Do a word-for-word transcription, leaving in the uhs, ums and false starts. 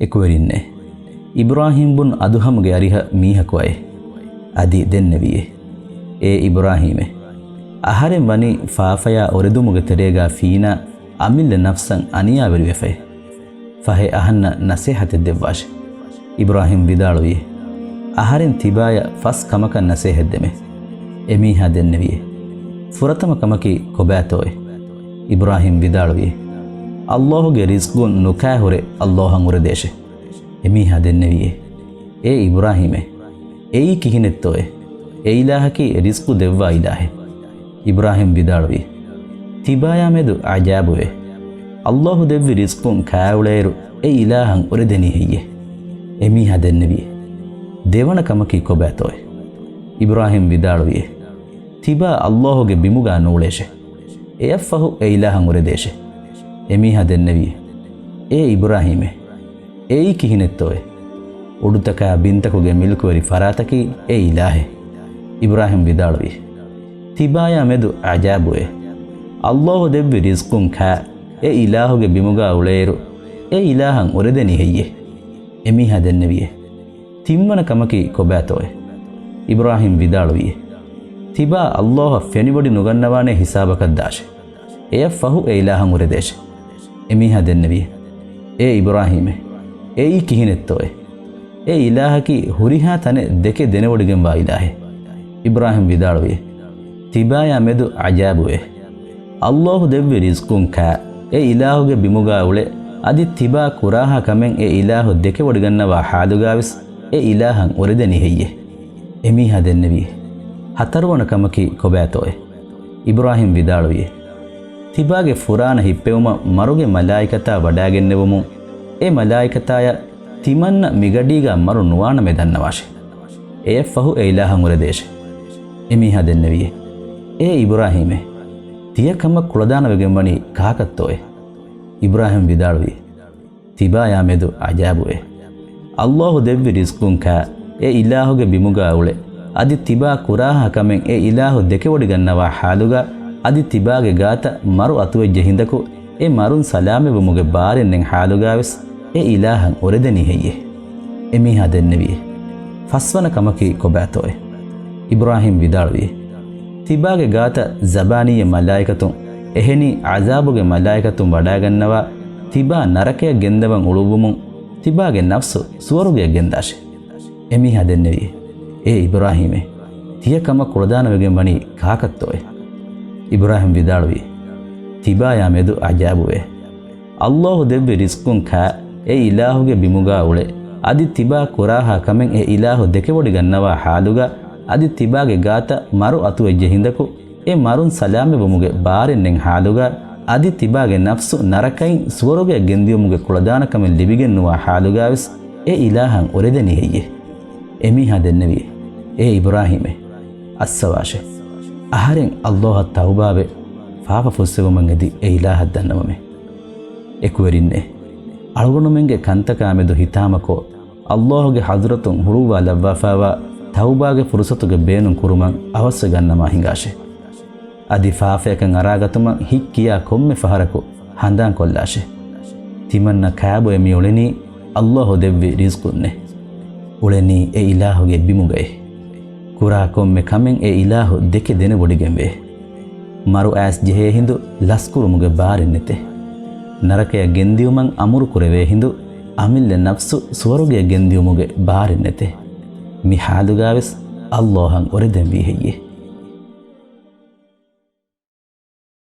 އެކުވެރިންނޭ! އިބްރާހީމް ބުން އަދުހަމްގެ އަރިހަށް މީހަކު އައޭ. އަދި ދެންނެވިއޭ، އޭ އިބްރާހީމޭ! އަހަރެން ވަނީ ފާފަޔާ އޮރެދުމުގެ ތެރޭގާ ފީނާ އަމިއްލަ ނަފްސަށް އަނިޔާވެރިވެފައޭ. ފަހެ އަހަންނަށް ނަސޭހަތެއް ދެއްވާށޭ. އިބްރާހީމް ވިދާޅުވިއޭ، އަހަރެން ތިބާޔަށް ފަސް ކަމަކަށް ނަސޭހަތް ދެމޭ. އެމީހާ ދެންނެވިއޭ، ފުރަތަމަ ކަމަކީ ކޮބާތޯއޭ؟ އިބްރާހީމް ވިދާޅުވިއޭ، ﷲ ގެ ރިޒްޤުން ނުކާ ހުރެ ﷲ އަށް އުރެދޭށޭ. އެމީހާ ދެންނެވިއޭ، އޭ އިބްރާހީމޭ! އެއީ ކިހިނެއްތޯއޭ؟ އެ އިލާހަކީ ރިޒްޤު ދެއްވާ އިލާހެއް. އިބްރާހީމް ވިދާޅުވިއޭ، ތިބާޔާ މެދު އަޖާބުވޭ. ﷲ ދެއްވި ރިޒްޤުން ކާއުޅޭއިރު އެ އިލާހަށް އުރެދެނީ ހެއްޔޭ؟ އެމީހާ ދެންނެވިއޭ، ދެވަނަ ކަމަކީ ކޮބާތޯއޭ؟ އިބްރާހީމް ވިދާޅުވިއޭ، ތިބާ ﷲ ގެ ބިމުގާ ނޫޅޭށޭ. އެއަށްފަހު އެ އިލާހަށް އުރެދޭށޭ. އެމީހާ ދެންނެވިއޭ، އޭ އިބްރާހީމޭ! އެއީ ކިހިނެއްތޯއޭ؟ އުޑުތަކާ ބިންތަކުގެ މިލްކުވެރި ފަރާތަކީ އެ އިލާހެއް. އިބްރާހީމް ވިދާޅުވިއޭ، ތިބާޔާ މެދު އަޖާބުވޭ. ﷲ ދެއްވި ރިޒްޤުން ކާ އެ އިލާހުގެ ބިމުގާ އުޅޭއިރު އެ އިލާހަށް އުރެދެނީ ހެއްޔޭ؟ އެމީހާ ދެންނެވިއޭ، ތިންވަނަ ކަމަކީ ކޮބާތޯއޭ؟ އިބްރާހީމް ވިދާޅުވިއޭ، ތިބާ ﷲ އަށް ފެނިވޮޑި ނުގަންނަވާނޭ ހިސާބަކަށް ދާށޭ. އެއަށްފަހު އެ އިލާހަށް އުރެދޭށޭ. އެމީހާ ދެންނެވިއޭ، އޭ އިބްރާހީމޭ! އެއީ ކިހިނެއްތޯއޭ؟ އެ އިލާހަކީ ހުރިހާ ތަނެއް ދެކެ ދެނެވޮޑިގެންވާ އިލާހެއް. އިބްރާހީމް ވިދާޅުވިއޭ، ތިބާޔާ މެދު އަޖާބުވޭ. ﷲ ދެއްވި ރިޒްޤުން ކާ އެ އިލާހުގެ ބިމުގާ އުޅެ، އަދި ތިބާ ކުރާހާ ކަމެއް އެ އިލާހު ދެކެވޮޑިގަންނަވާ ޙާލުގާވެސް އެ އިލާހަށް އުރެދެނީ ހެއްޔޭ؟ އެމީހާ ދެންނެވިއޭ، ހަތަރުވަނަ ކަމަކީ ކޮބާތޯއޭ؟ އިބްރާހީމް ވިދާޅުވިއޭ، ތިބާގެ ފުރާނަ ހިއްޕެވުމަށް މަރުގެ މަލާއިކަތާ ވަޑާގެންނެވުމުން، އެ މަލާއިކަތާޔަށް ތިމަންނަ މިގަޑީގާ މަރު ނުވާނަމޭ ދަންނަވާށޭ. އެއަށްފަހު އެ އިލާހަށް އުރެދޭށޭ. އެމީހާ ދެންނެވިއޭ، އޭ އިބްރާހީމޭ! ތިޔަ ކަމަށް ކުޅަދާނަވެގެން ވަނީ ކާކަށްތޯއޭ؟ އިބްރާހީމް ވިދާޅުވިއޭ، ތިބާޔާ މެދު އަޖާބުވޭ. ﷲ ދެއްވި ރިޒްޤުން ކާ އެ އިލާހުގެ ބިމުގާ އުޅެ، އަދި ތިބާ ކުރާހާ ކަމެއް އެ އިލާހު ދެކެވޮޑިގަންނަވާ ޙާލުގާ، އަދި ތިބާގެ ގާތަށް މަރު އަތުވެއްޖެ ހިނދަކު އެ މަރުން ސަލާމަތްވުމުގެ ބާރެއް ނެތް ޙާލުގާވެސް އެ އިލާހަށް އުރެދެނީ ހެއްޔޭ؟ އެމީހާ ދެންނެވިއޭ، ފަސްވަނަ ކަމަކީ ކޮބާތޯއޭ؟ އިބްރާހީމް ވިދާޅުވިއޭ، ތިބާގެ ގާތަށް ޒަބާނީ މަލާއިކަތުން، އެހެނީ ޢަޒާބުގެ މަލާއިކަތުން ވަޑާގަންނަވާ، ތިބާ ނަރަކަޔަށް ގެންދަވަން އުޅުއްވުމުން ތިބާގެ ނަފްސު ސުވަރުގެޔަށް ގެންދާށޭ. އެމީހާ ދެންނެވިއޭ، އޭ އިބްރާހީމޭ! ތިޔަ ކަމަށް ކުޅަދާނަވެގެން ވަނީ ކާކަށްތޯއޭ؟ އިބްރާހީމް ވިދާޅުވިއޭ، ތިބާޔާ މެދު އަޖާބުވޭ. ﷲ ދެއްވި ރިޒްޤުން ކާ އެ އިލާހުގެ ބިމުގާ އުޅެ، އަދި ތިބާ ކުރާހާ ކަމެއް އެ އިލާހު ދެކެވޮޑިގަންނަވާ ޙާލުގާ، އަދި ތިބާގެ ގާތަށް މަރު އަތުވެއްޖެ ހިނދަކު އެ މަރުން ސަލާމަތްވުމުގެ ބާރެއް ނެތް ޙާލުގާ، އަދި ތިބާގެ ނަފްސު ނަރަކައިން ސުވަރުގެޔަށް ގެންދިޔުމުގެ ކުޅަދާނަކަމެއް ލިބިގެންނުވާ ޙާލުގާވެސް އެ އިލާހަށް އުރެދެނީ ހެއްޔޭ؟ އެމީހާ ދެންނެވިއޭ، އޭ އިބްރާހީމޭ! އައްސަވާށޭ! އަހަރެން ﷲ އަށް ތައުބާވެ، ފާފަ ފުއްސެވުމަށް އެދި އެ އިލާހަށް ދަންނަވަމޭ. އެކުވެރިންނޭ! އަޅުގަނޑުމެންގެ ކަންތަކާ މެދު ހިތާމަކޮށް، ﷲ ގެ ޙަޟްރަތުން ހުޅުއްވާލައްވާފައިވާ ތައުބާގެ ފުރުޞަތުގެ ބޭނުން ކުރުމަށް އަވަސްވެގަންނަމާ ހިނގާށޭ. އަދި ފާފަޔަކަށް އަރާގަތުމަށް ހިތްކިޔާ ކޮންމެ ފަހަރަކު ހަނދާންކޮށްލާށޭ. ތިމަންނަ ކާބޮއެ މި އުޅެނީ ﷲ ދެއްވި ރިޒްޤުންނޭ. އުޅެނީ އެ އިލާހުގެ ބިމުގައޭ. ކުރާ ކޮންމެ ކަމެއް އެ އިލާހު ދެކެ ދެނެވޮޑިގެންވޭ. މަރު އައިސް ޖެހޭ ހިނދު ލަސްކުރުމުގެ ބާރެއް ނެތޭ. ނަރަކަޔަށް ގެންދިއުމަށް އަމުރު ކުރެވޭ ހިނދު އަމިއްލަ ނަފްސު ސުވަރުގެޔަށް ގެންދިއުމުގެ ބާރެއް ނެތޭ. މި ޙާލުގާވެސް ﷲ އަށް އުރެދެންވީ ހެއްޔޭ؟